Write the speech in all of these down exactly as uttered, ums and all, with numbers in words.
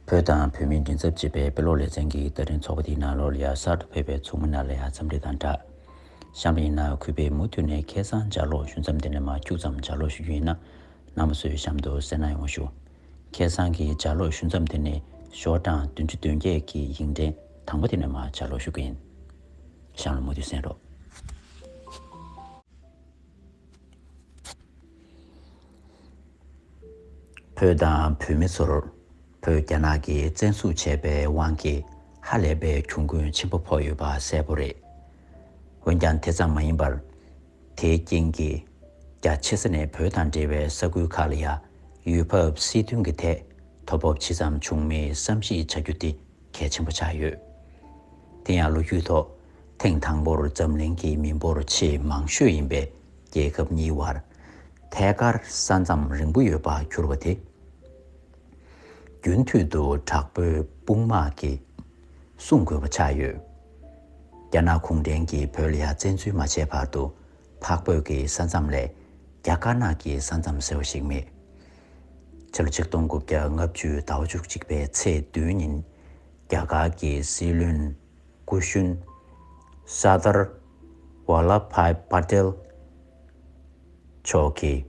བོད་དང་བོད་མིའི་མགྲིན་ཚབ་ཅེས་པའི་དཔེ་ཀློག་ལེ་ཚན་གྱི་དེ་རིང་ཚོགས་པ་འདིའི་ནང་ལོགས་ལ་ཡ་གསར་དུ་ཕེབས་པའི་ཚོགས་མི་རྣམས་ལ་ཡ་འཚམས་འདྲི་དང་སྦྲགས། གཤམ་ལ་ཡིན་ན་གུས་པས་མུ་མཐུད་ནས་ཁ་སང་ལྗགས་ཀློག་ཞུ་མཚམས་དེ་ནས་མར་ཁྱུག་ཙམ་ལྗགས་ཀློག་ཞུ་རྒྱུ་ཡིན་ན། རྣམ་པ་ཚོས་གཤམ་དུ་གསན་གནང་ཡོང་ཞུ། ཁ་སང་གི་ལྗགས་ཀློག་ཞུ་མཚམས་དེ་ནས་ཤོག་གྲངས་བདུན་ཅུ་དོན་བརྒྱད་ཀྱི་ཡིག་ཕྲེང་དང་པོ་དེ་ནས་མར་ལྗགས་ཀློག་ཞུ་གི་ཡིན། གཤམ་ལ་མུ་མཐུད་གསན་རོགས། བོད་དང་བོད་མི་ཚོར་བོད་རྒྱ་ནག་གིས་བཙན་འཛུལ་བྱས་པའི་དབང་གིས་ཧ་ལས་པའི་གྱོང་གུན་ཆེན་པོ་ཕོག་ཡོད་པ་གསལ་པོ་རེད། འོན་ཀྱང་དེ་ཙམ་མ་ཡིན་པར། དེའི་རྐྱེན་གྱིས་རྒྱ་ཆེ་ས་ནས་བོད་དང་འབྲེལ་བའི་ས་ཁུལ་ཁག་ལ་ཡང་ཡུལ་བབ་སྲིད་དོན་གྱི་ཐད་དོ་ཕོག་ཇི་ཙམ་བྱུང་མིན་བསམ་གཞིག་བྱ་རྒྱུ་དེ་གལ་ཆེན་པོ་ཆགས་ཡོད། དེ་ཡང་ལོ་རྒྱུས་ཐོག་ཐེངས་དང་པོར་འཛམ་གླིང་གི་མི་འབོར་ཆེས་མང་ཤོས་ཡིན་པའི་རྒྱལ་ཁབ་གཉིས་བར་ཐད་ཀར་ས་མཚམས་རིང་པོ་ཡོད་པར་གྱུར་པ་དེ། རྒྱུན་མཐུད་དུ་དྲག་པོའི་དཔུང་དམག་གིས་སྲུང་དགོས་པ་ཆགས་ཡོད། རྒྱ་ནག་གུང་ཁྲན་གྱིས་བོད་ལ་ཡ་བཙན་འཛུལ་མ་བྱས་བར་དུ་འཕགས་བོད་ཀྱི་ས་མཚམས་ལས་རྒྱ་དཀར་ནག་གི་ས་མཚམས་ཟེར་བ་ཞིག་མེད། ཕྱི་ལོ་ཆིག་སྟོང་དགུ་བརྒྱ་ལྔ་བཅུ་ཟླ་བ་བཅུ་གཅིག་པའི་ཚེས་བདུན་ཉིན་རྒྱ་གར་གྱི་སྲིད་བློན་སྐུ་གཞོན་སར་དར་ཝ་ལ་བྷའི་པ་ཏེལ་མཆོག་གིས་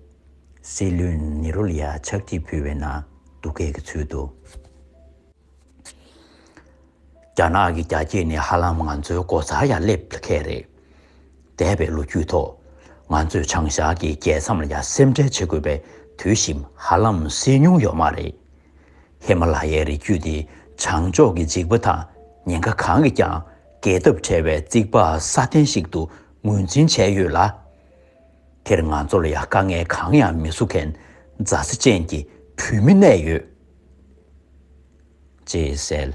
སྲིད་བློན་ནེ་རུ་ལ་ཡ་ཕྱག་བྲིས་ཕུལ་བའི་ནང་སྡུག་སྐད་ཀྱི་ཚུལ་དུ། རྒྱ་ནག་གི་རྒྱ་སྐྱེད་ནི་ཧ་ལམ་ང་ཚོའི་སྒོ་རྩར་ཡང་སླེབས་ཁེལ་རེད། འདས་པའི་ལོ་རྒྱུས་ཐོག་ང་ཚོས་བྱང་ཤར་གྱི་རྒྱལ་མཚམས་ལ་ཡང་སེམས་ཁྲལ་བྱེད་དགོས་པའི་དུས་ཞིག་ཧ་ལམ་སེལ་མྱོང་ཡོད་མ་རེད། ཧི་མ་ལ་ཡའི་རི་རྒྱུད་དེ་བྱང་ཕྱོགས་ཀྱི་འཇིགས་པ་དང་ཉེན་ཁ་གང་གིས་ཀྱང་བརྒལ་ཐབས་བྲལ་བའི་རྩིག་པ་སྲ་བརྟན་ཞིག་ཏུ་ངོས་འཛིན་བྱས་ཡོད་ལ། དེར་ང་ཚོ་ལ་ཡང་དཀའ་ངལ་གང་ཡང་མི་བཟོ་མཁན་མཛའ་བརྩེ་ཅན་གྱི་བོད་མི་གནས་ཡོད། ཅེས་གསལ།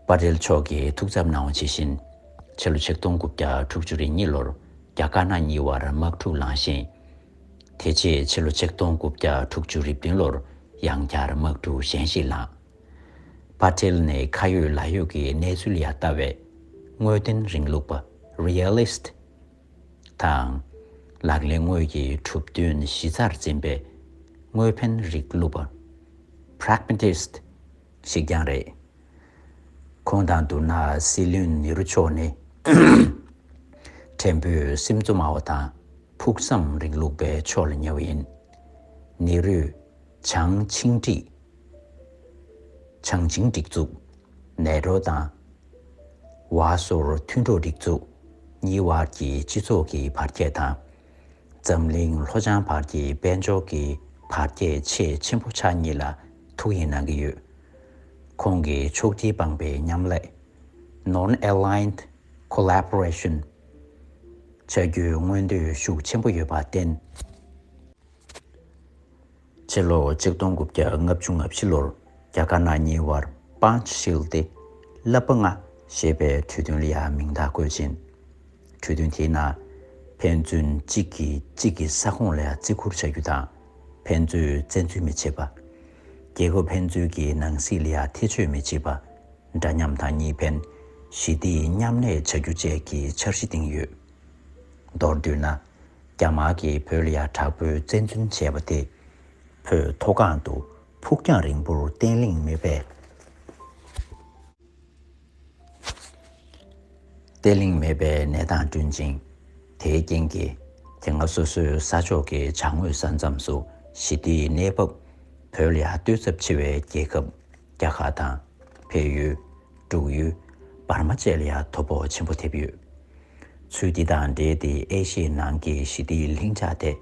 པ་ཏེལ་མཆོག་གིས་ཐུགས་འཚབ་གནང་བ་ཇི་བཞིན། ཕྱི་ལོ་ཆིག་སྟོང་དགུ་བརྒྱ་དྲུག་ཅུ་རེ་གཉིས་ལོར་རྒྱ་དཀར་ནག་གཉིས་བར་དམག་འཁྲུག་ལངས་ཤིང་། དེ་རྗེས་ཕྱི་ལོ་ཆིག་སྟོང་དགུ་བརྒྱ་དྲུག་ཅུ་རེ་བདུན་ལོར་ཡང་བསྐྱར་དམག་འཁྲུག་གཞན་ཞིག་ལངས། པ་ཏེལ་ནི་ཁ་ཡོད་ལག་ཡོད་ཀྱི་གནས་ཚུལ་ལ་ཡ་ལྟ་བའི་དངོས་བདེན་རིང་ལུགས་པ་Realist དང་། ལག་ལེན་དངོས་ཀྱི་གྲུབ་དོན་གཞི་རྩར་འཛིན་པའི་དངོས་ཕན་རིགས་ལུགས་པ་Pragmatist ཞིག་ཀྱང་རེད། ཁོང་དང་བསྡུར་ན་སྲིད་བློན་ནེ་རུ་མཆོག་ནི་ཕྲན་བུ་སེམས་གཙོ་སྨྲ་བ་དང་ཕུགས་བསམ་རིང་ལུགས་པའི་ཕྱོགས་ལ་ཉེ་བ་ཡིན། ནེ་རུས་བྱང་ཆིངས་སྒྲིག་བྱང་ཆིངས་སྒྲིག་འཛུགས། ནེ་ཊོ་དང་། ཝ་སོར་མཐུན་གྲོགས་སྒྲིག་འཛུགས་གཉིས་བར་གྱི་སྤྱི་ཚོགས་ཀྱི་བར་ཁྱད་དང་། འཛམ་གླིང་ལྷོ་བྱང་བར་གྱི་དཔལ་འབྱོར་གྱི་བར་ཁྱད་ཆེས་ཆེན་པོ་ཆགས་གཉིས་ལ་ཐུགས་ཡིད་གནང་གི་ཡོད། ཁོང་གིས་ཕྱོགས་སྒྲིག་སྤངས་པའི་མཉམ་ལས་Non-Aligned Collaboration བྱ་རྒྱུའི་མངོན་འདོད་ཤུགས་ཆེན་པོ་ཡོད་པར་བརྟེན། ཕྱི་ལོ་ཆིག་སྟོང་དགུ་བརྒྱ་ལྔ་བཅུ་ང་བཞི་ལོར་རྒྱ་དཀར་ནག་གཉིས་བར་པཱན་ཆི་ཤིལ་ཏེ་བསླབ་པ་ལྔ་ཞེས་པའི་གྲོས་མཐུན་ལ་ཡང་མིང་རྟགས་བཀོད་ཅིང་། གྲོས་མཐུན་དེའི་ནང་ཕན་ཚུན་གཅིག་གིས་གཅིག་གི་ས་ཁོངས་ལ་ཡང་བརྩི་བཀུར་བྱ་རྒྱུ་དང་ཕན་ཚུན་བཙན་འཛུལ་མི་བྱེད་པ། རྒྱལ་ཁབ་ཕན་ཚུན་གྱི་ནང་སྲིད་ལ་ཡང་ཐེ་བྱུས་མི་བྱེད་པ། འདྲ་མཉམ་དང་གཉིས་ཕན། ཞི་བདེའི་མཉམ་གནས་བྱ་རྒྱུ་བཅས་ཀྱི་འཆར་གཞི་བཏིང་ཡོད། མདོར་བསྡུས་ན། རྒྱ་དམར་གྱིས་བོད་ལ་ཡང་དྲག་པོའི་བཙན་འཛུལ་བྱས་པ་དེ། བོད་མཐོ་སྒང་དུ་ཕུགས་རྒྱང་རིང་པོར་བརྟན་ལྷིང་མེད་པའི། བརྟན་ལྷིང་མེད་པའི་གནས་སྟངས་བསྐྲུན་ཅིང་། དེའི་རྐྱེན་གྱིས་དེ་སྔ་སོ་སོའི་ས་ཕྱོགས་ཀྱི་བྱང་ངོས་ས་མཚམས་སུ་ཞི་བདེའི་གནས་བབ་བོད་ལ་ཡང་གཏོད་ཚབས་ཆེ་བའི་རྒྱལ་ཁབ་རྒྱ་གར་དང་། བལ་ཡུལ། འབྲུག་ཡུལ། འབར་མ་བཅས་ལ་ཡང་དོ་ཕོག་ཆེན་པོ་ཐེབས་ཡོད། ཚུལ་འདི་དང་འབྲེལ་ཏེ་ཨེ་ཤི་ཡའི་ནང་གི་ཞི་བདེའི་ལྷིང་འཇགས་ཐད་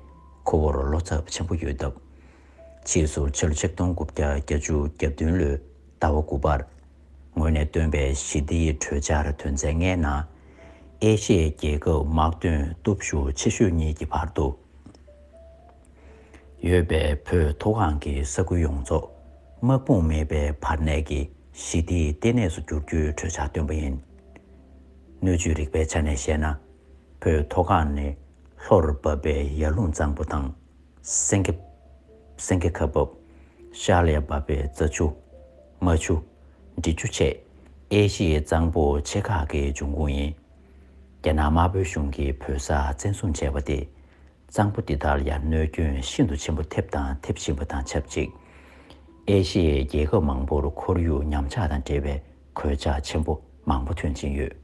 ཁོ་བོར་བློ་འཚབ་ཆེན་པོ་ཡོད་སྟབས། ཕྱིས་སུ་ཕྱི་ལོ་ཆིག་སྟོང་དགུ་བརྒྱ་བརྒྱད་ཅུ་གྱ་བདུན་ལོའི་ཟླ་བ་དགུ་པར། ངོས་ནས་བཏོན་པའི་ཞི་བདེའི་གྲོས་འཆར་དོན་ཚན་ལྔའི་ནང་། ཨེ་ཤི་ཡའི་རྒྱལ་ཁབ་དམག་དོན་སྟོབས་ཤུགས་ཆེ་ཤོས་གཉིས་ཀྱི་བར་དུ་ཡོད་པའི་བོད་མཐོ་སྒང་གི་ས་ཁུལ་ཡོངས་རྫོགས་དམག་དཔུང་མེད་པའི་བར་གནས་ཀྱི་ཞི་བདེའི་ལྟེ་གནས་སུ་བསྒྱུར་རྒྱུའི་གྲོས་འཆར་བཏོན་པ་ཡིན། སྣོད་བཅུད་རིག་པའི་ཆ་ནས་བཤད་ན། བོད་མཐོ་སྒང་ནི་ལྷོར་འབབ་པའི་ཡར་ཀླུང་གཙང་པོ་དང་། སེང་གེ་སེང་གེ་ཁ་འབབ། ཤར་ལ་འབབ་པའི་རྫ་ཆུ། རྨ་ཆུ། འབྲི་ཆུ་བཅས་ཨེ་ཤི་ཡའི་གཙང་པོ་ཆེ་ཁག་གི་འབྱུང་ཁུངས་ཡིན། རྒྱ་ནག་དམར་པོའི་གཞུང་གིས་བོད་ས་བཙན་བཟུང་བྱས་པ་དེས། གཙང་པོ་འདི་དག་ལ་ཡང་གནོད་སྐྱོན་ཤིན་ཏུ་ཆེན་པོ་ཐེབས་དང་ཐེབས་བཞིན་པ་དང་ཆབས་ཅིག་ཨེ་ཤི་ཡའི་རྒྱལ་ཁབ་མང་པོར་ཁོར་ཡུག་ཉམས་ཆག་དང་འབྲེལ་བའི་གོད་ཆག་ཆེན་པོ་མང་པོ་ཐོན་བཞིན་ཡོད།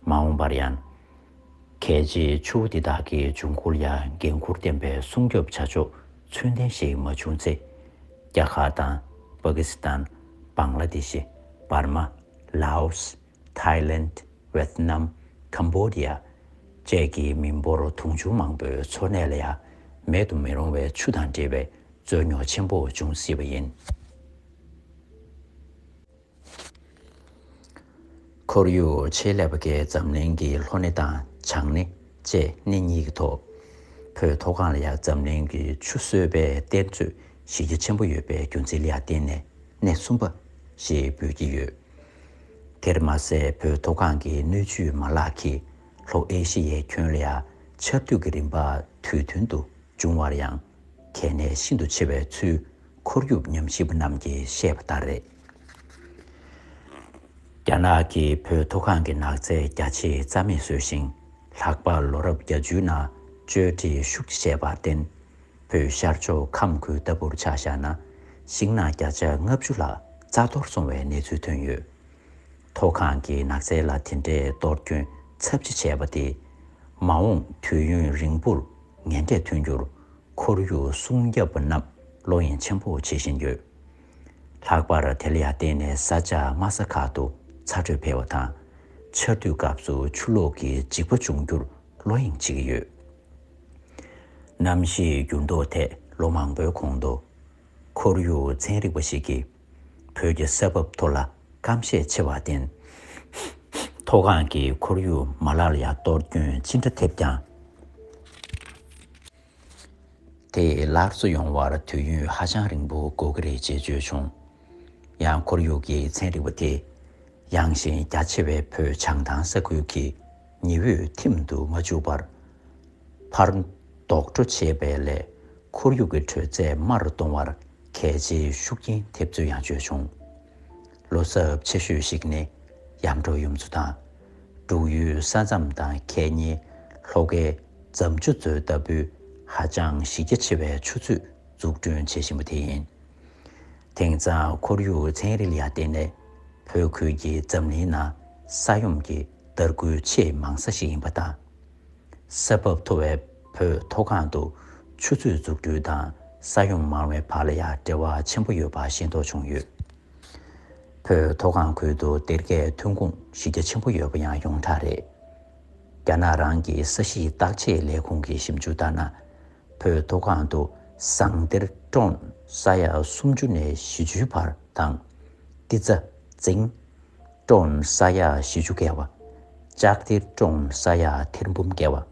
མ་འོངས་པར་ཡང་། གལ་ཆེའི་ཆུ་བོ་འདི་དག་གི་འབྱུང་ཁུངས་ལ་འགན་འཁུར་ལྡན་པའི་སྲུང་སྐྱོབ་བྱ་ཕྱོགས་ཚུལ་ལྡན་ཞིག་མ་བྱུང་ཚེ། རྒྱ་གར་དང་། པ་ཀི་སི་ཐན། བང་ལ་དེ་ཤི། འབར་མ། ལའོ་སི། ཐའི་ལེན། ཝེ་ཐི་ནམ། ཀམ་བོ་ཌི་ཡ། བཅས་ཀྱི་མི་འབོར་དུང་ཕྱུར་མང་པོའི་འཚོ་གནས་ལ་ཡང་མེད་དུ་མི་རུང་བའི་ཆུ་དང་འབྲེལ་བའི་རྩོད་རྙོག་ཆེན་པོ་འབྱུང་སྲིད་པ་ཡིན། ཁོར་ཡུག་ཆེད་ལས་པ་གིས་འཛམ་གླིང་གི་ལྷོ་སྣེ་དང་བྱང་སྣེ་བཅས་སྣེ་གཉིས་ཀྱི་ཐོག་བོད་མཐོ་སྒང་ལ་ཡང་འཛམ་གླིང་གི་ཆུ་གསོད་པའི་གཏེར་མཛོད་གཞི་རྒྱ་ཆེན་པོ་ཡོད་པའི་རྒྱུ་མཚན་ལ་ཡང་བརྟེན་ནས་སྣེ་གསུམ་པ་ཞེས་འབོད་ཀྱི་ཡོད། དེར་མ་ཟད། བོད་མཐོ་སྒང་གི་སྣོད་བཅུད་མ་ལག་གིས་ལྷོ་ཨེ་ཤི་ཡའི་ཁྱོན་ལ་ཡང་ཆར་དུས་ཀྱི་རིམ་པ་དུས་མཐུན་དུ་འབྱུང་བར་ཡང་གལ་གནད་ཤིན་ཏུ་ཆེ་བའི་ཚུལ་ཁོར་ཡུག་ཉམས་ཞིབ་པ་རྣམས་ཀྱིས་བཤད་པ་ལྟར་རེད། རྒྱ་ནག་གིས་བོད་མཐོ་སྒང་གི་ནགས་ཚལ་རྒྱ་ཆེ་རྩ་མེད་བཟོས་ཤིང་། ལྷག་པར་ལོ་རབས་བརྒྱད་ཅུའི་ནང་གཅོད་འབྲེག་ཤུགས་ཆེ་བྱས་པར་བརྟེན། བོད་ཤར་ཕྱོགས་ཁམས་ཁུལ་ལྟ་བུར་ཆ་བཞག་ན། ཤིང་ནགས་བརྒྱ་ཆ་ལྔ་བཅུ་ལྷག་རྩ་གཏོར་སོང་བའི་གནས་ཚུལ་ཐོན་ཡོད། མཐོ་སྒང་གི་ནགས་ཚལ་ལ་དེ་འདྲའི་གཏོར་སྐྱོན་ཚབས་ཆེ་བྱས་པ་དེས། མ་འོངས་དུས་ཡུན་རིང་པོར་ངན་འབྲས་ཐོན་རྒྱུར། ཁོར་ཡུག་སྲུང་སྐྱོབ་པ་རྣམས་བློ་གཡེང་ཆེན་པོ་བྱེད་བཞིན་ཡོད། ལྷག་པར་དེ་ལ་ཡང་བརྟེན་ནས་ས་ཆ་དམའ་ས་ཁག་ཏུ་ཚ་དྲོད་འཕེལ་བ་དང་། ཆར་དུས་སྐབས་སུ་ཆུ་ལོག་གི་འཇིགས་པ་འབྱུང་རྒྱུར་བློ་གཡེང་བྱེད་ཀྱི་ཡོད། གནམ་གཤིས་འགྱུར་ལྡོག་ཐད་ལོ་མང་པོའི་གོང་དུ། ཁོར་ཡུག་ཚན་རིག་པ་ཞིག་གིས་བོད་ཀྱི་ས་བབ་ཐོག་ལ་སྐམ་ཤས་ཆེ་བར་བརྟེན། མཐོ་སྒང་གི་ཁོར་ཡུག་མ་ལག་ལ་ཡང་གཏོར་སྐྱོན་ཅི་འདྲ་ཐེབས་ཀྱང་། དེ་སླར་གསོ་ཡོང་བར་དུས་ཡུན་ཧ་ཅང་རིང་པོ་འགོར་གྱི་རེད་ཅེས་བརྗོད་བྱུང་། ཡང་ཁོར་ཡུག་གི་ཚན་རིག་པ་དེས། ཡངས་ཤིང་རྒྱ་ཆེ་བའི་བོད་བྱང་ཐང་ས་ཁུལ་གྱི་ཉི་འོད་ཐིམ་དུ་མ་བཅུག་པར། ཕར་ལྡོག་འཕྲོ་བྱེད་པའི་སླད། ཁོར་ཡུག་གི་དྲོད་ཚད་དམའ་རུ་གཏོང་བར་གལ་ཆེའི་ཤུགས་རྐྱེན་ཐེབས་ཚུལ་ཡང་བརྗོད་བྱུང་། ལོ་ཚབས་ཆེ་ཤོས་ཤིག་ནི། ཡར་འབྲོག་ཡུལ་ཚོ་དང་། འབྲུག་ཡུལ་ས་མཚམས་དང་ཁེ་ཉེ་ལྷོ་ཁའི་རྫམ་ཆུ་མཛོད་ལྟ་བུའི་ཧ་ཅང་གཞི་རྒྱ་ཆེ་བའི་ཆུ་མཛོད་འཛུགས་སྐྲུན་བྱེད་བཞིན་པ་དེ་ཡིན། དེང་སང་ཁོར་ཡུག་ཚན་རིག་ལ་ཡང་བརྟེན་ནས། བོད་ཁུལ་གྱི་འཛམ་གླིང་ནང་ས་ཡོམ་གྱི་དར་རྒུད་ཆེས་མང་ས་ཞིག་ཡིན་པ་དང་། ས་བབ་མཐོ་བའི་བོད་མཐོ་སྒང་དུ་ཆུ་མཛོད་འཛུགས་སྐྲུན་དང་ས་ཡོམ་མང་བའི་བར་ལ་ཡང་འབྲེལ་བ་ཆེན་པོ་ཡོད་པ་ཤེས་རྟོགས་བྱུང་ཡོད། བོད་མཐོ་སྒང་ཁུལ་དུ་སྡེར་ཁའི་ཐོན་ཁུངས་གཞི་རྒྱ་ཆེན་པོ་ཡོད་པ་ཡང་ཡོངས་གྲགས་རེད། རྒྱ་ནག་རང་གི་ས་གཤིས་བརྟག་དཔྱད་ལས་ཁུངས་ཀྱི་ཞིབ་འཇུག་ལྟར་ན། བོད་མཐོ་སྒང་དུ་ཟངས་གཏེར་ཊོན་ས་ཡ་སུམ་ཅུ་ནས་བཞི་བཅུའི་བར་དང་། ཏི་ཙ་ཛིང་ཊོན་ས་ཡ་བཞི་བཅུ་བརྒལ་བ། ལྕགས་གཏེར་ཊོན་ས་ཡ་ཐེར་འབུམ་བརྒལ་བ།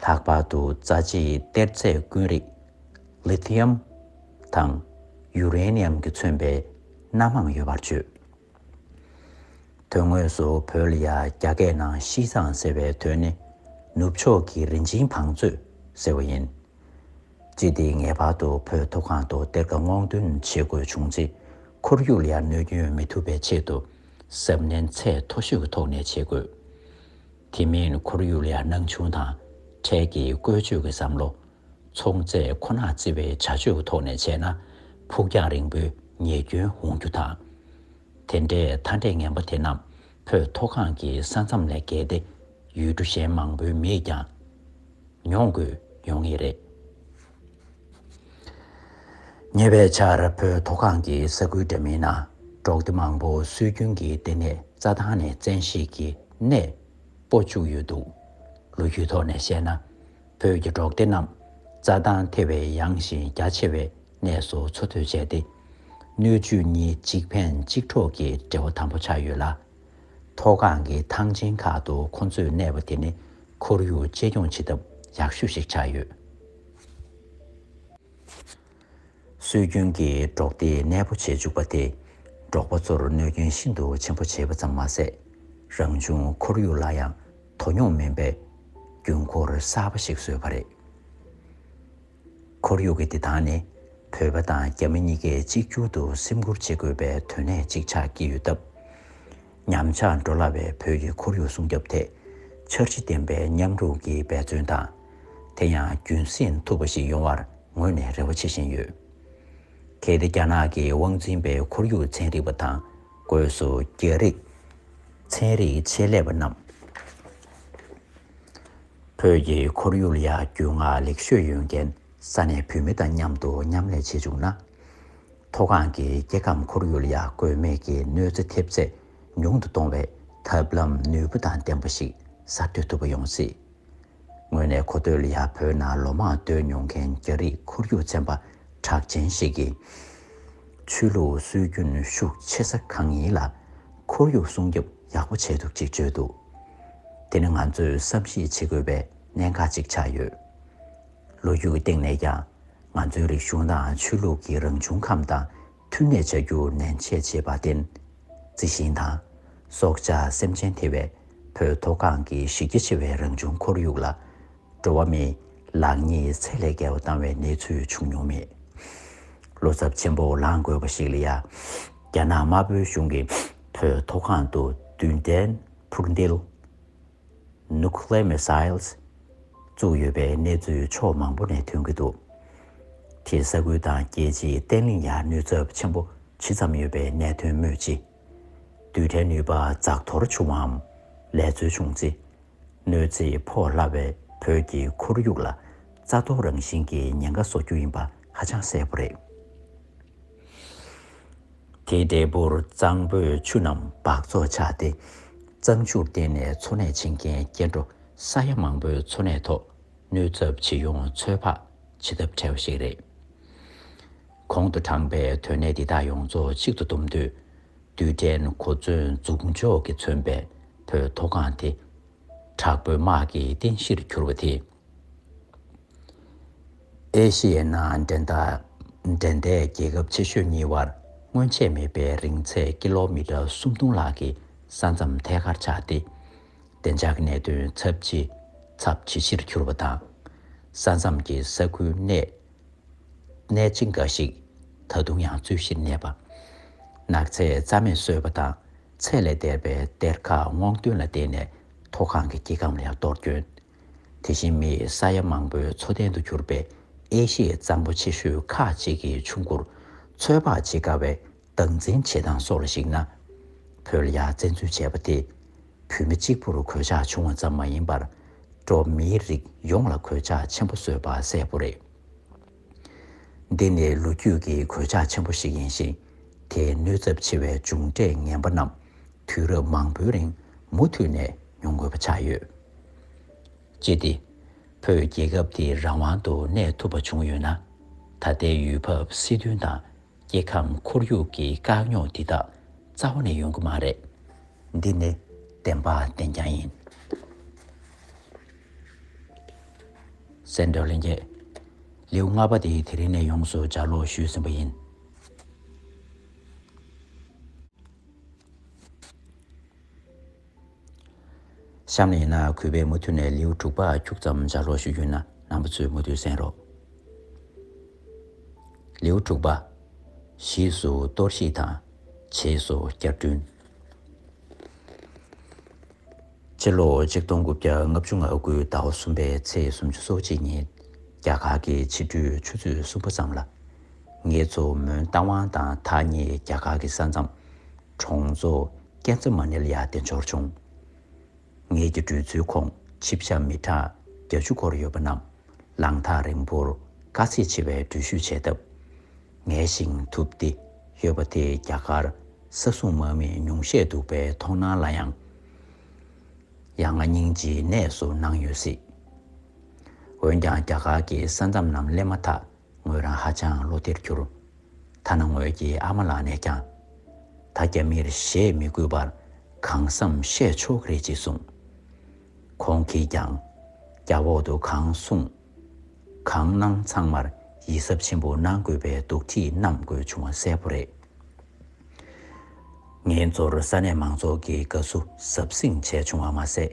ལྷག་པར་དུ་རྩ་ཆེའི་གཏེར་རྫས་ཀུན་རིགས་ལི་ཐི་ཡམ་དང་ཡུ་རེ་ནི་ཡམ་གྱིས་མཚོན་པའི་སྣ་མང་ཡོད་པར་བརྗོད། དོན་དངོས་སུ་བོད་ལ་ཡང་རྒྱ་སྐད་ནང་ཤིས་ཙང་ཟེར་བའི་དོན་ནི་ནུབ་ཕྱོགས་ཀྱི་རིན་ཆེན་བང་མཛོད་ཟེར་བ་ཡིན། སྤྱིར་དེ་ངེས་པར་དུ་བོད་མཐོ་སྒང་དུ་གཏེར་ཁ་སྔོག་འདོན་བྱེད་དགོས་བྱུང་ཚེ། ཁོར་ཡུག་ལ་ཡང་གནོད་སྐྱོན་མི་ཐུབ་པའི་ཆེད་དུ་གཟབ་ནན་ཚད་མཐོ་ཤོས་ཀྱི་ཐོག་ནས་བྱེད་དགོས། དེ་མིན་ཁོར་ཡུག་ལ་ཡང་སྣང་ཆུང་དང་འཕྲལ་གྱི་བཀོལ་སྤྱོད་ཀྱི་བསམ་བློ། ཚོང་རྫས་ཁོ་ནར་བརྩི་བའི་བྱ་སྤྱོད་ཀྱི་ཐོག་ནས་བྱས་ན། ཕུགས་རྒྱང་རིང་པོའི་ཉེས་སྐྱོན་འོང་རྒྱུ་དང་། དེ་འདྲའི་མཐའ་འབྲས་ངན་པ་དེ་རྣམས་བོད་མཐོ་སྒང་གི་ས་མཚམས་ལས་བརྒལ་ཏེ། ཡུལ་གྲུ་གཞན་མང་པོའི་མིས་ཀྱང་མྱོང་དགོས་ཡོང་ངེས་རེད། ཉེ་བའི་ཆར་བོད་མཐོ་སྒང་གི་ས་ཁུལ་འདྲ་མིན་ན། འབྲོག་སྡེ་མང་པོ་སྲོལ་རྒྱུན་གྱི་ལྟེ་གནས་རྩྭ་ཐང་ནས་བཙན་ཤེད་ཀྱིས་གནས་སྤོ་བཅུག་ཡོད་འདུག་ལོ་རྒྱུས་ཐོག་ནས་བཤད་ན། བོད་ཀྱི་འབྲོག་སྡེ་རྣམས་རྩྭ་ཐང་ཐེ་བའི་ཡངས་ཤིང་རྒྱ་ཆེ་བའི་གནས་སུ་འཚོ་སྡོད་བྱས་ཏེ། སྣོད་བཅུད་གཉིས་གཅིག་ཕན་གཅིག་གྲོགས་ཀྱི་འབྲེལ་བ་དམ་པོ་ཆགས་ཡོད་ལ། མཐོ་སྒང་གི་ཐང་ཆེན་ཁག་ཏུ་ཁོ་ཚོས་གནས་པ་དེ་ནི་ཁོར་ཡུག་གཅེས་སྐྱོང་བྱེད་ཐབས་ཡག་ཤོས་ཤིག་ཆགས་ཡོད། སྲོལ་རྒྱུན་གྱི་འབྲོག་སྡེ་གནས་སྤོ་བྱེད་བཅུག་པ་དེས། འབྲོག་པ་ཚོར་གནོད་སྐྱོན་ཤིན་ཏུ་ཆེན་པོ་བྱས་པ་ཙམ་མ་ཟད། རང་བྱུང་ཁོར་ཡུག་ལ་ཡང་དོ་སྙོམས་མིན་པའི་རྒྱུན་འཁོར་གསར་པ་ཞིག་བཟོས་པ་རེད། ཁོར་ཡུག་གི་བདེ་ཐང་ནི་བོད་པ་དང་རྒྱ་མི་གཉིས་ཀས་གཅིག་གྱུར་དུ་སེམས་ཁུར་བྱེད་དགོས་པའི་དོན་གནད་ཅིག་ཆགས་ཀྱི་ཡོད་སྟབས། ཉམས་ཆག་འགྲོ་སླ་བའི་བོད་ཀྱི་ཁོར་ཡུག་སྲུང་སྐྱོབ་ཐད་འཆར་གཞི་ལྡན་པའི་མཉམ་རུབ་ཀྱི་འབད་བརྩོན་དང་། དེ་ཡང་རྒྱུན་སྲིང་ཐུབ་པ་ཞིག་ཡོང་བར་ངོས་ནས་རེ་བ་བྱེད་བཞིན་ཡོད། གལ་ཏེ་རྒྱ་ནག་གི་དབང་འཛིན་པའི་ཁོར་ཡུག་ཚན་རིག་པ་དང་། སྒོས་སུ་རྒྱ་རིགས་ཚན་རིག་ཆེད་ལས་པ་རྣམས། བོད་ཀྱི་ཁོར་ཡུག་ལ་ཡང་རྒྱུས་མངའ་ལེགས་ཤོས་ཡོད་མཁན་ས་གནས་བོད་མི་དང་མཉམ་དུ་མཉམ་ལས་བྱེད་བཅུག་ན། མཐོ་སྒང་གི་སྐྱེ་ཁམས་ཁོར་ཡུག་ལ་ཡང་དགོས་མེད་ཀྱི་གནོད་འཚེ་ཐེབས་ཚད་ཉུང་དུ་གཏོང་བའི་ཐབས་ལམ་ནུས་པ་དང་ལྡན་པ་ཞིག་གསར་གཏོད་ཐུབ་པ་ཡོང་སྲིད། དངོས་གནས་གོ་ཐོས་ལ་ཡང་བོད་ནང་ལོ་མང་སྡོད་མྱོང་མཁན་རྒྱ་རིགས་ཁོར་ཡུག་ཚན་པ་གྲགས་ཅན་ཞིག་གིས། ཆོས་ལུགས་སྲོལ་རྒྱུན་ཤུགས་ཆེ་ས་གང་ཡིན་ལ་ཁོར་ཡུག་སྲུང་སྐྱོབ་ཡག་པོ་བྱས་འདུག་ཅེས་བརྗོད་འདུག། དེ་ནི་ང་ཚོས་བསམ་གཞིག་བྱེད་དགོས་པའི་གནད་འགག་ཅིག་ཆགས་ཡོད། ལོ་རྒྱུས་ཀྱི་སྟེང་ནས་ཀྱང་ང་ཚོའི་རིག་གཞུང་དང་ཆོས་ལུགས་ཀྱི་རང་བྱུང་ཁམས་དང་མཐུན་གནས་བྱ་རྒྱུ་ནན་ཆེད་བྱས་པར་བརྟེན། རྩི་ཤིང་དང་སྲོག་ཆགས་སེམས་ཅན་ཐེ་བའི་བོད་མཐོ་སྒང་གི་གཞི་རྒྱ་ཆེ་བའི་རང་བྱུང་ཁོར་ཡུག་ལ། འགྲོ་བ་མིའི་ལག་གཉིས་ཚད་ལས་བརྒལ་བ་བཏང་བའི་གནས་ཚུལ་བྱུང་མྱོང་མེད། བློ་འཚབ་ཆེན་པོ་ལངས་དགོས་པ་ཞིག་ལ་ཡ། རྒྱ་ནག་དམར་པོའི་གཞུང་གིས་བོད་མཐོ་སྒང་དུ་རྡུལ་ཕྲན་འཕུར་མདེལ། Nuclear missiles བཙུགས་ཡོད་པའི་གནས་ཚུལ་ཕྱོགས་མང་པོ་ནས་ཐོན་གྱི་འདུག། དེས་ས་ཁུལ་དང་རྒྱལ་སྤྱིའི་བརྟན་ལྷིང་ཡང་གནོད་ཚབས་ཆེན་པོ་ཇི་ཙམ་ཡོད་པའི་གནད་དོན་སྨོས་ཅི། རྡུལ་ཕྲན་ནུས་པ་འཛག་འཐོར་བྱུང་བའམ་ལས་འཛོལ་བྱུང་ཚེ། གནོད་འཚེ་ཕོག་སླ་བའི་བོད་ཀྱི་ཁོར་ཡུག་ལ་རྩ་གཏོར་རང་བཞིན་གྱི་ཉེན་ཁ་བཟོ་རྒྱུ་ཡིན་པ་ཧ་ཅང་གསལ་པོ་རེད། དེའི་འབྲས་བུར་གཙང་པོའི་ཆུ་རྣམས་སྦགས་བཙོག་ཆགས་ཏེ། གཙང་ཆུར་བརྟེན་ནས་འཚོ་གནས་བྱེད་མཁན་སྐྱེ་འགྲོ་ས་ཡ་མང་པོའི་འཚོ་གནས་ཐོག་གནོད་ཚབས་ཇི་ཡོང་ཚོད་དཔག་བྱེད་ཐབས་བྲལ་བ་ཞིག་རེད། གོང་དུ་དྲངས་པའི་དོན་གནད་འདི་དག་ཡོངས་རྫོགས་གཅིག་ཏུ་བསྡོམས་དུས། རྡུལ་ཕྲན་གོ་མཚོན་མཛུབ་མཆོག་གིས་མཚོན་པའི་བོད་མཐོ་སྒང་དེ། དྲག་པོའི་དམག་གི་རྟེན་གཞིར་གྱུར་བ་དེས། ཨེ་ཤི་ཡའི་ནང་འགྲན་ཟླ་འགྲན་ཟླའི་རྒྱལ་ཁབ་ཆེ་ཤོས་གཉིས་བར་སྔོན་ཆད་མེད་པའི་རིང་ཚད་ཀི་ལོ་མི་ཊར་སུམ་སྟོང་ལྷག་གི་ས་མཚམས་ཐད་ཀར་ཆགས་ཏེ། བདེ་འཇགས་ཀྱི་གནད་དོན་ཚབས་ཆེ་ཚབས་ཇེ་ཆེར་གྱུར་བ་དང་། ས་མཚམས་ཀྱི་ས་ཁུལ་གནས་གནས་ཆེན་འགའ་ཞིག་ད་དུང་ཡང་རྩོད་གཞིར་གནས་པ། ནགས་ཚལ་རྩ་མེད་བཟོས་པ་དང་ཚད་ལས་འདས་པའི་གཏེར་ཁ་སྔོག་འདོན་ལ་བརྟེན་ནས་མཐོ་སྒང་གི་སྐྱེ་ཁམས་ལ་ཡང་གཏོར་སྐྱོན། དེ་བཞིན་མིའི་ས་ཡ་མང་པོའི་འཚོ་རྟེན་དུ་གྱུར་པའི་ཨེ་ཤི་ཡའི་གཙང་པོ་ཆེ་ཤོས་ཁག་ཅིག་གི་ཆུ་མགོར་ཚོད་དཔག་བྱེད་དཀའ་བའི་སྟངས་འཛིན་བྱེད་སྟངས་སོགས་ལ་གཞིགས་ན། བོད་ལ་ཡང་བཙན་འཛུལ་བྱས་པ་དེས་བོད་མི་གཅིག་པུར་གོད་ཆག་བྱུང་བ་ཙམ་མ་ཡིན་པར། འགྲོ་བ་མིའི་རིགས་ཡོངས་ལ་གོད་ཆག་ཆེན་པོ་བཟོས་པ་གསལ་པོ་རེད། འདི་ནི་ལོ་རྒྱུས་ཀྱི་གོད་ཆག་ཆེན་པོ་ཞིག་ཡིན་ཞིང་། དེའི་གནོད་ཚབས་ཆེ་བའི་མཇུག་འབྲས་ངན་པ་རྣམས་དུས་རབས་མང་པོའི་རིང་མུ་མཐུད་ནས་མྱོང་དགོས་པ་ཆགས་ཡོད། ཅི་སྟེ། བོད་རྒྱལ་ཁབ་འདི་རང་དབང་དུ་གནས་ཐུབ་པ་བྱུང་ཡོད་ན། ད་ལྟའི་ཡུལ་བབ་སྲིད་དོན་དང་སྐྱེ་ཁམས་ཁོར་ཡུག་གི་དཀའ་རྙོག་འདི་དག་རྩ་བ་ནས་ཡོང་གི་མ་རེད། འདི་ནི་བདེན་པ་བདེན་རྐྱང་ཡིན། སེ་འབྲས་ལྷན་རྒྱས། ལེའུ་ལྔ་པ་དེ་དེ་རིང་ནས་ཡོངས་སུ་ལྗགས་ཀློག་ཞུས་ཟིན་པ་ཡིན། གཤམ་ལ་ཡིན་ན་གུས་པས་མུ་མཐུད་ནས་ལེའུ་དྲུག་པ་ཁྱུག་ཙམ་ལྗགས་ཀློག་ཞུ་རྒྱུ་ཡིན་ན། རྣམ་པ་ཚོས་མུ་མཐུད་གསན་རོགས། ལེའུ་དྲུག་པ། གཞིས་སུ་གཏོར་བཤིག་དང་། བྱེས་སུ་བསྐྱར་སྐྲུན། ཕྱི་ལོ་ཆིག་སྟོང་དགུ་བརྒྱ་ལྔ་བཅུ་ང་དགུ་ཟླ་བ་གསུམ་པའི་ཚེས་སུམ་ཅུ་སོ་གཅིག་ཉིན། རྒྱ་གར་གྱི་ཕྱི་དྲོའི་ཆུ་ཚོད་གསུམ་པ་ཙམ་ལ། ངེད་ཚོ་མོན་རྟ་དབང་དང་ཐག་ཉེ་རྒྱ་གར་གྱི་ས་མཚམས་གྲོང་ཚོ་ཀན་ཙ་མ་ནི་ལ་ཡར་བདེ་འབྱོར་བྱུང་། ངེད་ཀྱི་བྲོས་ཚུལ་ཁོངས་ཆིབས་ཞྭ་མི་གྲངས་བརྒྱད་ཅུ་སྐོར་ཡོད་པ་རྣམས་ལམ་ཐག་རིང་པོར་དཀའ་ཚེགས་ཆེ་བའི་འགྲུལ་བཞུད་བྱས་སྟབས། ངལ་ཞིང་དུབ་སྟེ་ཡོད་པ་དེ་རྒྱ་གར་ས་སྲུང་དམག་མིས་ཉུང་ཤས་འདུག་པའི་མཐོང་སྣང་ལ་ཡང་། ཡ་ང་སྙིང་རྗེའི་གནས་སུ་སྣང་ཡོད་སྲིད། འོན་ཀྱང་རྒྱ་གར་གྱི་ས་མཚམས་རྣམས་སླེབས་མ་ཐག་ངོས་རང་ཧ་ཅང་བློ་བདེར་གྱུར། ཐ་ན་ངོས་ཀྱི་ཨ་མ་ལགས་ནས་ཀྱང་། ད་རྒྱ་མིར་ཞེད་མི་དགོས་པར་གང་བསམ་བཤད་ཆོག་གི་རེད་ཅེས་གསུངས། ཁོང་གིས་ཀྱང་རྒྱ་འོག་ཏུ་གང་གསུངས། གང་གནང་ཚང་མར་ཡིད་གཟབ་ཆེན་པོ་གནང་དགོས་པའི་དོགས་འདྲི་གནང་དགོས་བྱུང་བ་གསལ་པོ་རེད། ངེད་ཚོར་ས་གནས་མང་ཚོགས་ཀྱིས་དགའ་བསུ་ཟབ་གཟིགས་བྱས་བྱུང་བ་མ་ཟད།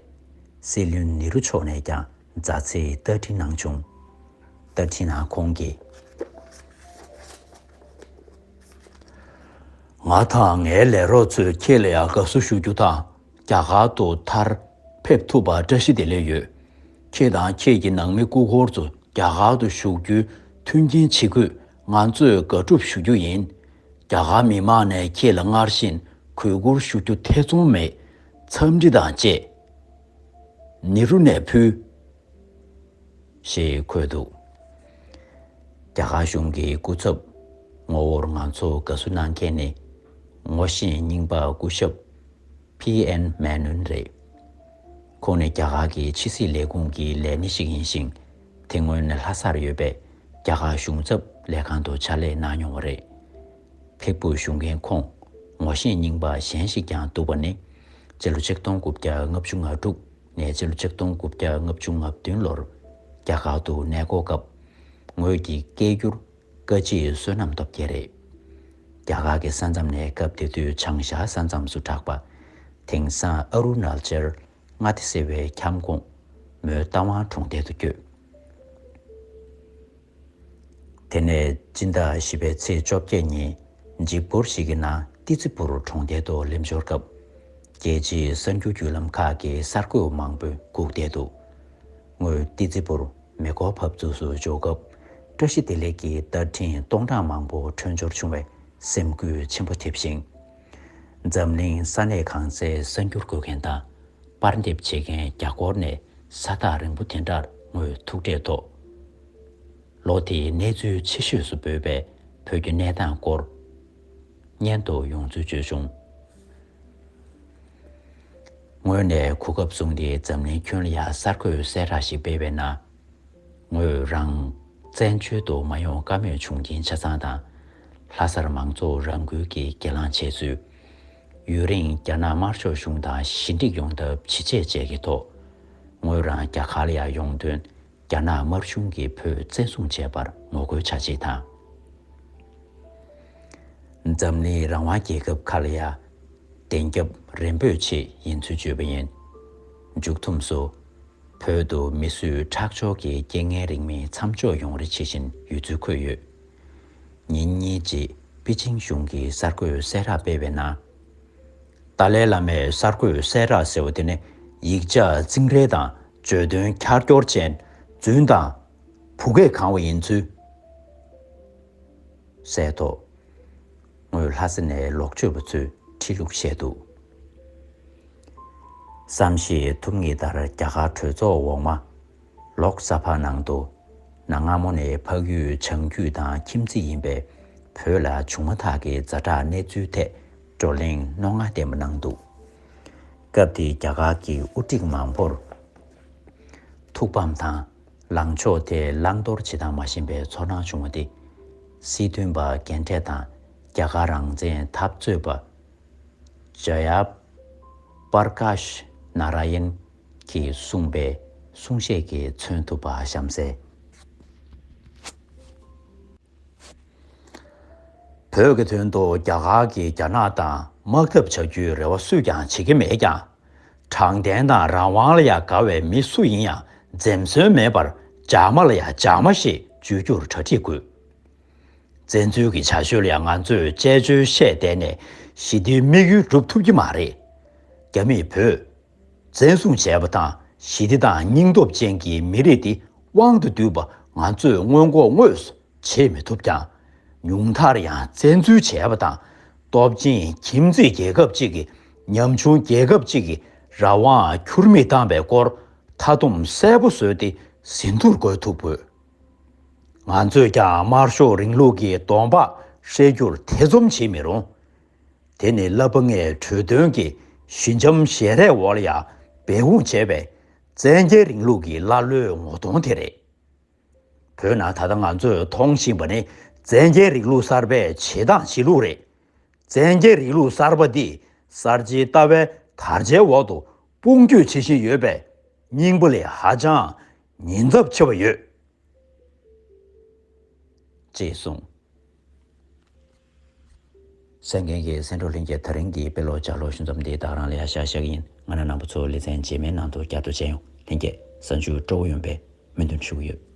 སྲིད་བློན་ནེ་རུ་མཆོག་ནས་ཀྱང་མཛའ་བརྩེའི་རྟ་འདྲི་གནང་བྱུང་། རྟ་འདྲི་ནང་ཁོང་གིས། ང་དང་ངའི་ལས་རོགས་ཚོས་ཁྱེད་ལ་ཡང་དགའ་བསུ་ཞུ་རྒྱུ་དང་། རྒྱ་གར་དུ་མཐར་ཕེབས་ཐུབ་པར་བཀྲ་ཤིས་བདེ་ལེགས་ཡོད། ཁྱེད་དང་ཁྱེད་ཀྱི་ནང་མི་སྐུ་འཁོར་ཚོ་རྒྱ་གར་དུ་བཞུགས་རྒྱུའི་མཐུན་རྐྱེན་ཇི་དགོས་ ང་ཚོས་དགའ་སྒྲུབ་ཞུ་རྒྱུ་ཡིན། རྒྱ་གར་མི་མང་ནས་ཁྱེད་ལ་སྔར་བཞིན་གུས་བཀུར་ཞུ་རྒྱུ་ཐེ་ཚོམ་མེད། འཚམས་འདྲི་དང་བཅས། ནེ་རུ་ནས་ཕུལ། ཞེས་འཁོད་འདུག་རྒྱ་གར་གཞུང་གི་སྐུ་ཚབ་ངོ་བོར་ང་ཚོ་དགའ་བསུ་གནང་མཁན་ནི་ངོ་ཤེས་རྙིང་པ་སྐུ་ཞབས་པི་ཨེན་མེ་ནོན་རེད། ཁོང་ནི་རྒྱ་གར་གྱི་ཕྱི་སྲིད་ལས་ཁུངས་ཀྱི་ལས་སྣེ་ཞིག་ཡིན་ཞིང་། དེ་སྔོན་ལྷ་སར་ཡོད་པའི་རྒྱ་གར་གཞུང་ཚབ་ལས་ཁང་དུ་ཕྱག་ལས་གནང་མྱོང་བ་རེད། ཕེབས་འབུལ་ཞུ་མཁན་ཁོང་ངོ་ཤེས་རྙིང་པ་གཞན་ཞིག་ཀྱང་འདུག་པ་ནི། སྤྱི་ལོ་ཆིག་སྟོང་དགུ་བརྒྱ་ལྔ་བཅུ་ང་དྲུག་ནས་སྤྱི་ལོ་ཆིག་སྟོང་དགུ་བརྒྱ་ལྔ་བཅུ་ང་བདུན་ལོར་རྒྱ་གར་དུ་གནས་སྐོར་སྐབས། ངོས་ཀྱི་སྐད་སྒྱུར་བཀའ་སྤྱིའི་བསོད་ནམས་སྟོབས་རྒྱལ་རེད། རྒྱ་གར་གྱི་ས་མཚམས་ནས་སྐབས་དེ་དུས་བྱང་ཤར་ས་མཚམས་སུ་གྲགས་པ། དེང་སང་ཨ་རུ་ནཱ་ཅལ་མངའ་སྡེ་ཟེར་བའི་ཁྱབ་ཁོངས་མོན་རྟ་དབང་གྲོང་རྡལ་དུ་བསྐྱོད། དེ་ནས་སྤྱི་ཟླ་བཞི་པའི་ཚེས་བཅོ་བརྒྱད་ཉིན་འཇིགས་སྐུལ་ཞིག་གི་ནང་ཏི་ཙི་པུར་གྲོང་རྡལ་དུ་ལེབ་འབྱོར་སྐབས། རྒྱལ་སྤྱིའི་གསར་འགྱུར་བརྒྱུད་ལམ་ཁག་གི་གསར་འགོད་མང་པོས་སྒུག་བསྡད་འདུག་ངོས་ཏི་ཙི་པུར་མེ་འཁོར་ཕབ་ཚུགས་སུ་འབྱོར་སྐབས། བཀྲ་ཤིས་བདེ་ལེགས་ཀྱི་རྟ་འཕྲིན་སྟོང་ཕྲག་མང་པོ་འཕྲོད་སྦྱོར་བྱུང་བས་སེམས་འགུལ་ཆེན་པོ་ཐེབས་ཤིང་། འཛམ་གླིང་ས་གནས་གང་སའི་གསར་འགྱུར་འགོད་མཁན་དང་པར་འདེབས་བྱེད་མཁན་རྒྱ་སྐོར་ནས་ས་ཐག་རིང་པོ་དེ་འདྲར་ངོས་ཐུག་འཕྲད་ཐོག་ལོ་དེའི་གནས་ཚུལ་ཆེ་ཤོས་སུ་འབོད་པའི་བོད་ཀྱི་གནས་སྟངས་སྐོར་སྙན་དུ་ཡོང་ཚུལ་བརྗོད་བྱུང་། ངོས་ནས་གོ་སྐབས་བཟུང་སྟེ་འཛམ་གླིང་ཁྱོན་ལ་ཡང་གསར་འགོད་གསལ་བསྒྲགས་ཤིག་སྤེལ་བའི་ནང་། ངོས་རང་བཙན་བྱོལ་དུ་མ་ཡོང་ཀ་མེད་བྱུང་རྐྱེན་ཆ་ཚང་དང་། ལྷ་སར་མང་ཚོགས་རང་འགུལ་གྱིས་གྱེན་ལངས་བྱས་ཚུལ། ཡུན་རིང་རྒྱ་ནག་དམར་ཤོག་གཞུང་དང་ཞི་འགྲིག་ཡོང་ཐབས་ཇི་བྱེད་བྱེད་ཀྱི་ཐོག་ངོས་རང་རྒྱ་གར་ལ་ཡང་ཡོང་དོན། རྒྱ་ནག་དམར་གཞུང་གིས་བོད་བཙན་བཟུང་བྱས་པར་ངོ་རྒོལ་བྱ་ཆེད་དང་། འཛམ་གླིང་རང་དབང་རྒྱལ་ཁབ་ཁག་ལ་ཡང་བདེན་རྒྱབ་རེ་འབོད་ཆེད་ཡིན་ཚུལ་བརྗོད་པ་ཡིན། མཇུག་ཐུམས་སུ། བོད་དུ་མི་གསོད་ཁྲག་སྦྱོར་གྱི་རྐྱེན་ངན་རིང་མིན་མཚམས་འཇོག་ཡོང་རེ་བྱེད་བཞིན་ཡོད་ཚུལ་འཁོད་ཡོད། ཉིན་གཉིས་རྗེས་པེ་ཅིང་གཞུང་གིས་གསར་འགོད་གསལ་བསྒྲགས་སྤེལ་བའི་ནང་། ཏཱ་ལའི་བླ་མའི་གསར་འགོད་གསལ་བསྒྲགས་ཟེར་བ་དེ་ནི་ཡིག་ཆ་རྩིང་རལ་དང་བརྗོད་དོན་ཁྱར་ཁྱོར་ཅན། རྫུན་དང་བུ་གས་གང་བ་ཡིན་ཚུལ་གསལ་ཐོག་ངོས་ལྷ་ས་ནས་ལོག་བྱོས་པ་ཚོས་ཁྲིད་ལུགས་བཤད་འདུག་བསམ་ཤེས་ཐུབ་ངེས་ལྟར་རྒྱ་གར་གྲོས་ཚོགས་འོག་མ། ལོག་ས་ཕག་ནང་དུ། གནའ་སྔ་མོ་ནས་འཕགས་ཡུལ་བྱང་རྒྱུད་དང་ཁྱིམ་མཚེས་ཡིན་པའི་བོད་ལ་བྱུང་མ་ཐག་གི་ཛ་དྲག་གནས་ཚུལ་ཐད་བགྲོ་གླེང་རྣོ་ངར་ལྡན་པ་གནང་འདུག་སྐབས་དེའི་རྒྱ་གར་གྱི་དབུ་ཁྲིད་མང་པོར་ཐུགས་ཕམ་དང་། ལངས་ཕྱོགས་དེ་བླང་དོར་བྱེད་སྟངས་མ་ཤེས་པའི་ཚོར་སྣང་བྱུང་བ་དེ། སྲིད་དོན་པ་རྒན་གྲས་དང་རྒྱ་གར་རང་བཙན་འཐབ་རྩོད་པ། ཇ་ཡ་པར་ཀཱཤ་ནཱ་ར་ཡན་གྱིས་གསུངས་པའི་གསུང་བཤད་ཀྱིས་མཚོན་ཐུབ་པ་གཤམ་གསལ། བོད་ཀྱི་དོན་དུ་རྒྱ་གར་གྱིས་རྒྱ་ནག་དང་དམག་འཐབ་བྱ་རྒྱུའི་རེ་བ་སུས་ཀྱང་བྱེད་ཀྱི་མེད་ཀྱང་། དྲང་བདེན་དང་རང་དབང་ལ་ཡང་དགའ་བའི་མི་སུ་ཡིན་ཡང་འཛེམ་ཟོན་མེད་པར་འཇགས་མ་ལ་ཡང་འཇགས་མ་ཞེས་བརྗོད་རྒྱུར་གྲ་སྒྲིག་དགོས། བཙན་འཛུལ་གྱི་བྱ་སྤྱོད་ལ་ཡང་ང་ཚོས་དཔྱད་བརྗོད་བཤད་བསྡད་ནས་ཞི་བདེའི་དམིགས་ཡུལ་སྒྲུབ་ཐུབ་ཀྱི་མ་རེད། རྒྱ་མིས་བོད་བཙན་བཟུང་བྱས་པ་དང་ཞི་བདེ་དང་སྙིང་སྟོབས་ཅན་གྱི་མི་རིགས་འདི་དབང་དུ་བསྡུས་པ་ང་ཚོས་སྔོན་འགོག་དངོས་སུ་བྱེད་མི་ཐུབ་ཀྱང་། ཉུང་མཐར་ཡང་བཙན་འཛུལ་བྱས་པ་དང་སྟོབས་ཆེན་ཁྱིམ་མཚེས་རྒྱལ་ཁབ་ཅིག་གིས་ཉམ་ཆུང་རྒྱལ་ཁབ་ཅིག་གི་རང་དབང་ཁྱུར་མིད་བཏང་བའི་སྐོར་མཐའ་སྡོམ་གསལ་པོ་བཟོས་ཏེ་ཟིན་ཐུར་འགོད་ཐུབ་དགོས། ང་ཚོས་ཀྱང་དམར་ཤོག་རིང་ལུགས་ཀྱི་གདོང་པགས་བསྲེག་རྒྱུར་ཐེ་ཚོམ་བྱེད་མི་རུང་། དེ་ནི་བསླབ་པ་ལྔའི་གྲོས་དོན་གྱི་ཞི་འཇམ་ཞལ་རས་འོག་ལ་ཡང་སྦས་སྐུང་བྱས་པའི་བཙན་རྒྱལ་རིང་ལུགས་ཀྱི་ཀླ་ཀློའི་ངོ་གདོང་དེ་རེད། བོད་ནང་ད་ལྟ་ང་ཚོས་མཐོང་བཞིན་པ་ནི་བཙན་རྒྱལ་རིང་ལུགས་གསར་པའི་བྱེད་སྟངས་བྱེད་ལུགས་རེད། བཙན་རྒྱལ་རིང་ལུགས་གསར་པ་འདིས་གསར་བརྗེའི་ལྟ་བའི་དར་ཆའི་འོག་ཏུ་དཔུང་སྐྱོད་བྱེད་བཞིན་ཡོད་པས་སྙིང་པོ་ལས་ཧ་ཅང་ཉེན་ཚབས་ཆེ་བ་ཡོད། ཅེས་གསུངས། གསན་མཁན་གྱི་གསན་གྲོགས་ལྷན་རྒྱས། ད་རིང་གི་དཔེ་ཀློག་ལྗགས་ཀློག་ཞུ་མཚམས་འདི་ད་ག་རང་ལ་ཡ་ཤག་ཤག་ཡིན། ང་རང་རྣམ་པ་ཚོ་ལེ་ཚན་རྗེས་མའི་ནང་དུ་བསྐྱར་དུ་མཇལ་ཡོང་། ལྷན་རྒྱས་གཟའ་མཇུག་སྤྲོ་བོ་ཡོང་བའི་སྨོན་འདུན་ཞུ་གི་ཡོད།